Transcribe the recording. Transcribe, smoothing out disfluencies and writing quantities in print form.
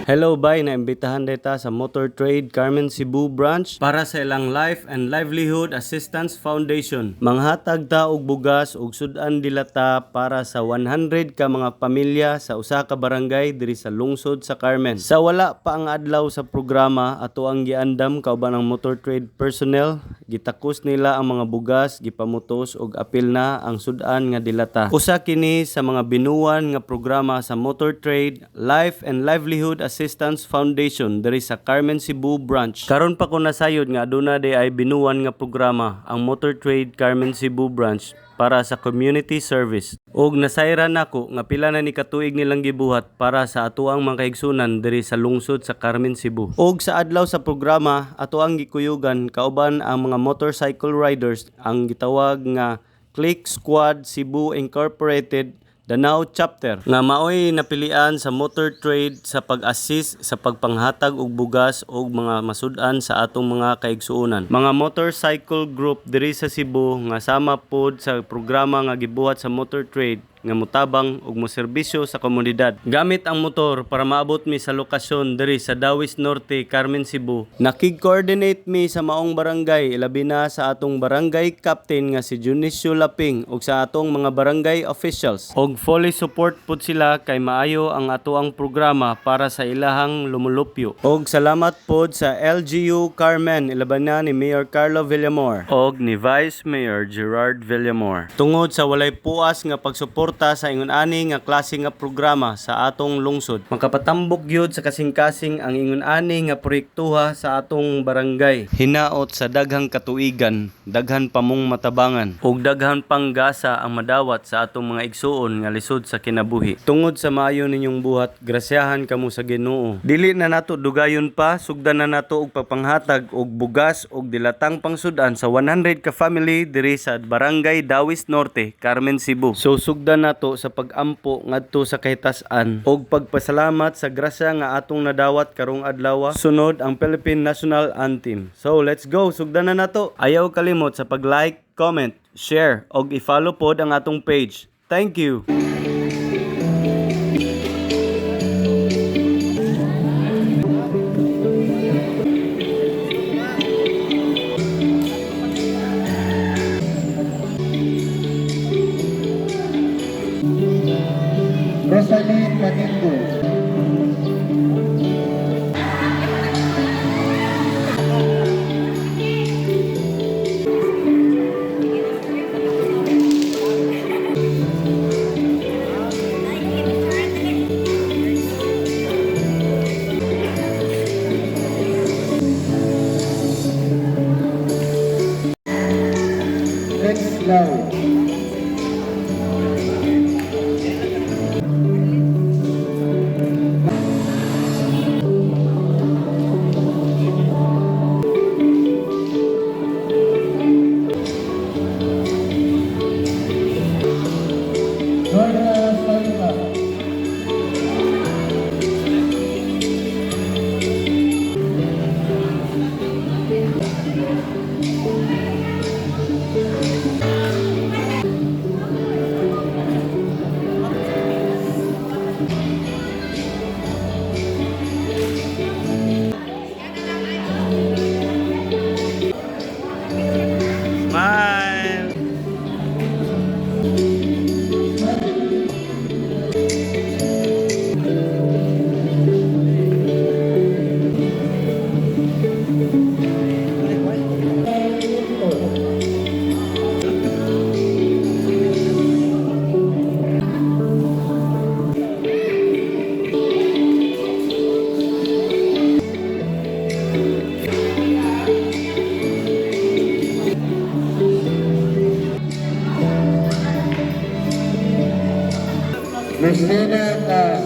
Hello bay, naimbitahan ta sa Motor Trade Carmen Cebu branch para sa ilang Life and Livelihood Assistance Foundation. Manghatag ta og bugas ug sud-an dilata para sa 100 ka mga pamilya sa usa ka barangay diri sa lungsod sa Carmen. Sa wala pa ang adlaw sa programa, ato ang giandam kauban ang Motor Trade personnel, gitakos nila ang mga bugas, gipamutos og apil na ang sud-an nga dilata. Usa kini sa mga binuan nga programa sa Motor Trade Life and Livelihood Assistance Foundation diri sa Carmen Cebu branch. Karon pa ko nasayod nga aduna diay binuan nga programa ang Motor Trade Carmen Cebu branch para sa community service. Og nasayran nako nga pila na ni katuig nilang gibuhat para sa atoang mga kaigsunan diri sa lungsod sa Carmen Cebu. Og sa adlaw sa programa, ato ang gikuyugan kauban ang mga motorcycle riders, ang gitawag nga Click Squad Cebu Incorporated Danao Chapter, nga maoy napilian sa Motor Trade sa pag-assist sa pagpanghatag og bugas og mga masud-an sa atong mga kaigsuonan. Mga motorcycle group diri sa Cebu nga sama pod sa programa nga gibuhat sa Motor Trade nga motabang ug moserbisyo sa komunidad. Gamit ang motor para maabot mi sa lokasyon diri sa Dawis Norte, Carmen, Cebu. Nakig-coordinate mi sa maong barangay, ilabi na sa atong barangay captain nga si Dionisio Laping ug sa atong mga barangay officials. Og fully support pud sila kay maayo ang atoang programa para sa ilahang lumulupyo. Og salamat pod sa LGU Carmen, ilabi na ni Mayor Carlo Villamor og ni Vice Mayor Gerard Villamor. Tungod sa walay puas nga pagsuporta sa ingon ani nga klase nga programa sa atong lungsod. Makapatambok gyud sa kasing-kasing ang ingon ani nga proyektuha sa atong barangay. Hinaot sa daghang katuigan, daghan pa mong matabangan ug daghan pang gasa ang madawat sa atong mga igsuon nga lisod sa kinabuhi. Tungod sa maayo ninyong buhat, grasyahan kamo sa Ginoo. Dili na nato dugayon pa, sugdan na nato og pagpanghatag og bugas og dilatang pangsud-an sa 100 ka family diri sa Barangay Dawis Norte, Carmen, Cebu. So sugdan nato sa pag-ampo ngadto sa kahitas-an og pagpasalamat sa grasya nga atong nadawat karong adlaw. Sunod ang Philippine National Anthem. So let's go, sugdan na nato. Ayaw kalimot sa pag-like, comment, share og i-follow pod ang atong page. Thank you. Rosaline Maningo. Rex Lau. Lorna Salima. Smile. Lucina Cas.